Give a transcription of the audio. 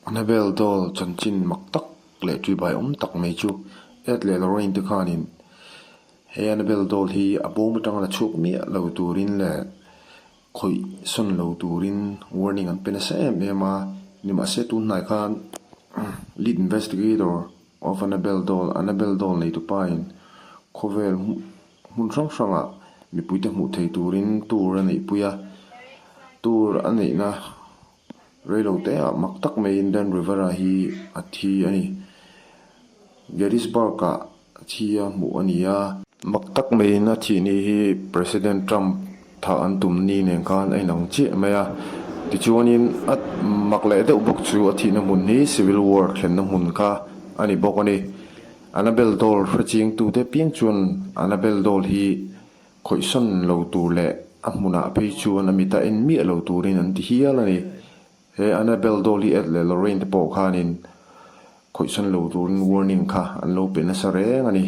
Annabelle doll chanchin mak tak leh ṭihbai awm tak mai chu Ed leh Lorraine te khanin he Annabelle doll hi a bawm atanga la chhuak miah lo turin leh khawih sawn lo turin warning an pe nasa em em a, nimahse tun hnai khan lead investigator of Annabelle doll, Annabelle doll neitupa in khawvel hmun hrang hrangah mipuite hmuh thei turin tour a neihpui a, tour a neihna Reilo te ah mak tak maiin Dan Rivera hi a thi a ni. Gettysburg ah thi a hmuh a ni a. Mak tak maiin a thih ni hi President Trump thah an tum ni nen khan a inang chiah mai a. Tichuanin a mak leh deuh bawk chu a thihna hmun hi Civil War thlenna hmun kha a ni bawk a ni. Annabelle Doll hrechiangtute piang chuan Annabelle Doll hi Khawihsawn lo tur leh a hmunah phei chuan a mita en miah lo turin an ti hial a ni. He Annabelle Doll hi Ed leh Lorraine te pawh khanin khawihsawn lo turin warning kha an lo pe nasa reng a ni.